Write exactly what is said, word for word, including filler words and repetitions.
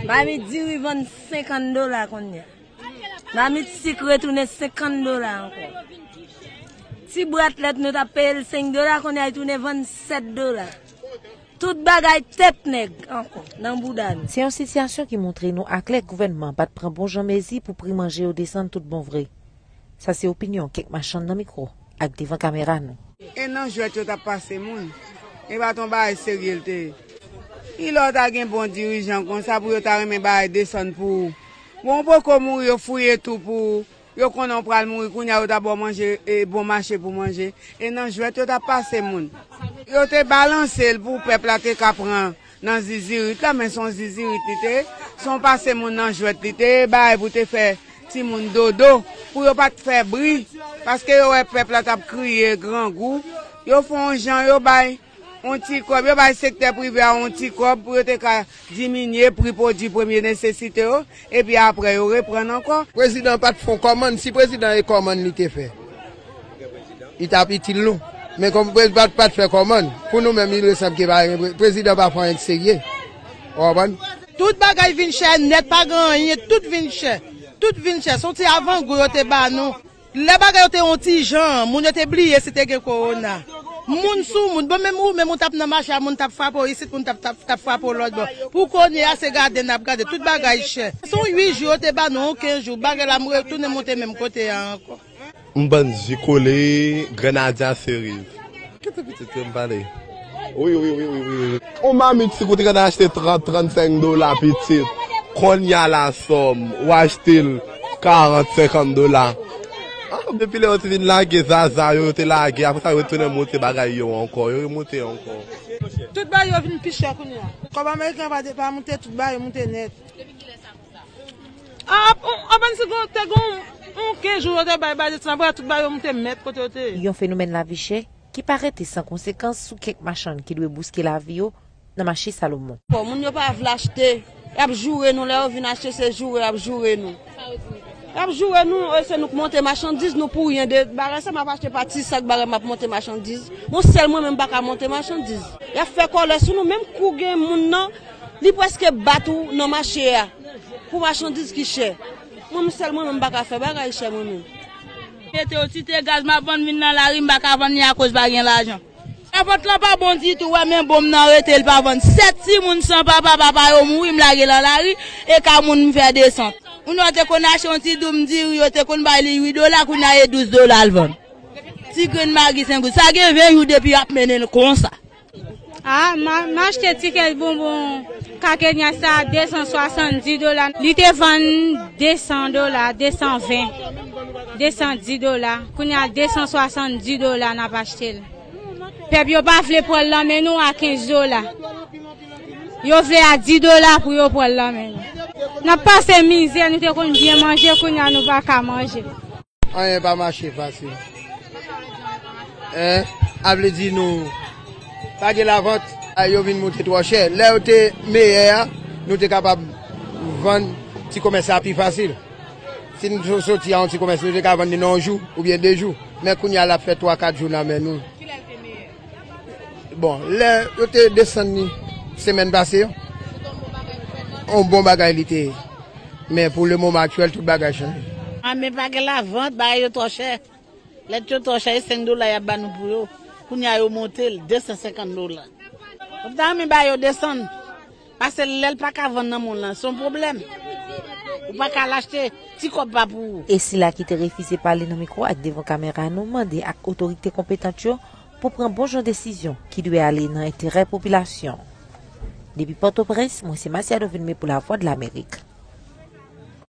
Mamit diri vann senkant dola kounye a. Mamit sik retounen senkant dola ankò. Ti bwat lèt nou t ap peye l senk dola, kounye a li tounen vann sèt dola. Tout bagay tèt nèg ankò nan bouda nou. Se yon sitiyasyon ki montre nou aklè gouvènman an pa t pran bon jan mezi pou pri manje yo desann tout bon vre. Sa se opinyon kèk machann nan mikwo ak devan kamera nou. E nan jwèt yo t ap pase moun. E pa t yon bagay serye l te ye. Ilè w ta gen bon dirijan konsa pou yo ta renmen bagay desann pou ou. Bon, ou poko mouri, yo fouye tou pou ou. Yo konnen w pral mouri, kounye a yo ta ba w manje, e bon mache pou manje. E nan jwèt yo t ap pase moun. Yo te balanse l pou pèp la te ka pran nan zizirit la, men se yon zizirit li te ye. Se yon pase moun nan jwèt li te ye, bagay pou te fè timoun dodo, pou yo pa t fè bri, paske yo wè pèp la t ap kriye grangou. Yo fè yon jan, yo bay yon ti kòb, yo bay sektè prive a yon ti kòb pou yo te ka diminye pri pwodui premye nesesite yo, epi apre yo reprann ankò. Prezidan pa t fè yon kòmann, si prezidan e kòmann li te fè, li t ap itil nou. Men kòm prezidan pa t fè kòmann, pou nou menm, il resanble ke pa gen pre-, prezidan pa fè anyen k serye. Ou konprann? Tout bagay vin chè nèt, pa gen anyen, tout vin chè. Tout vin chè. Se yon ti avangou yo te ba nou. Lè bagay yo te yon ti jan, moun yo te bliye si te gen kowona. Moun sou moun, bon, menm ou, menm ou t ap nan mache a, moun t ap frape w isit, moun t ap, t ap, t ap frape w lòt bò. Pou kounye a, se gade n ap gade, tout bagay chè. Se yon uit jou yo te ba nou, yon kenz jou, bagay la m retounen monte menm kote a ankò. M bann ji kole, grenadya, seriz. Kite pitit yo m pale. Wi, wi, wi, wi, wi, wi. On mamit sik ou te konn achte trant, trannsenk dola pitit. Kounye a la sòm, ou achte l karant, senkant dola. Ah, depi lè yo te vin lage zaza yo, yo te lage, apre sa yo retounen monte bagay yo ankò, yo remonte ankò. Tout bagay yo vin pi chè kounye a. Kòb ameriken pa, pa moute, tout bagay yo moute nèt. A, a, a, bann sik te gon, yon kenz jou yo te bay, bay desann, apre tout bagay yo moute mèt kote yo te ye. Yon fenomèn lavi chè ki pa rete san konsekans sou kèk machann ki dwe bouske lavi yo nan mache Salomon. Bon, moun yo pa vle achte, y ap joure nou, lè yo vin achte, se joure y ap joure nou. Y ap joure nou, e se nou k monte machandiz nou pou ryen de bagay sa, m ap achte pa ti sak bagay, m ap monte machandiz. Yon sèl mwen menm m pa ka monte machandiz. Y ap fè kòlè sou nou, menm kou gen moun nan, li prèske bat ou nan mache a. Pou machandiz ki chè. Mwen, m sèl mwen menm, m pa ka fè bagay chè mwen menm. Mete yo ti te gaz m ap vann vin nan lari, m pa ka vann li akoz pa gen lajan. Lavant lan pa bon ditou, wè, men bon m nan rete, l pa vann. Sèt timoun san papa, papa yo mouri, m lage nan lari, e ka moun m fè desant. Moun yo te konn achte yon ti doum diri, yo te konn bay li uit dola, kounye a e douz dola l vann. Ti grenn magi senk goud. Sa gen ven jou depi y ap mennen l konsa. A, m a, m achte ti kès bonbon Kakenya sa a de san swasanndis dola. Li te vann de san dola, de san ven, de san dis dola. Kounye a de san swasanndis dola n ap achte l. Pèp yo pa vle pran l nan men nou a kenz dola. Yo vle a dis dola pou yo pran l nan men nou. N ap pase mizè, nou te konn byen manje, kounye a nou pa ka manje. Anyen pa mache fasil. Hein? A vle di nou pa gen lavant, a yo vin moute twò chè. Lè yo te meyè a, nou te kapab vann ti komès la pi fasil. Si nou so-, soti a yon ti komès, nou te ka vann li nan yon jou oubyen de jou. Men kounye a l ap fè twa, kat jou nan men nou. Bon, lè yo te desann li semèn pase yo, yon bon bagay li te ye. Men pou le moman aktyèl, tout bagay chanje. A, men pa gen lavant, bagay yo twò chè. Lèt yo twò chè, e senk dola y ap ba nou pou yo. Kounye a yo monte l, de san senkant dola. Ou ta renmen ba yo desann. Pase lè l pa ka vann nan men w lan, se yon pwoblèm. Ou pa ka al achte, ti kòb pa pou ou. E sila ki te refize pale nan mikwo ak devan kamera nou mande ak otorite konpetant yo pou pran bon jan desizyon ki dwe ale nan enterè popilasyon. Depi Pòtoprens, mwen se Masiado Vilmé pou Lavwadlamerik.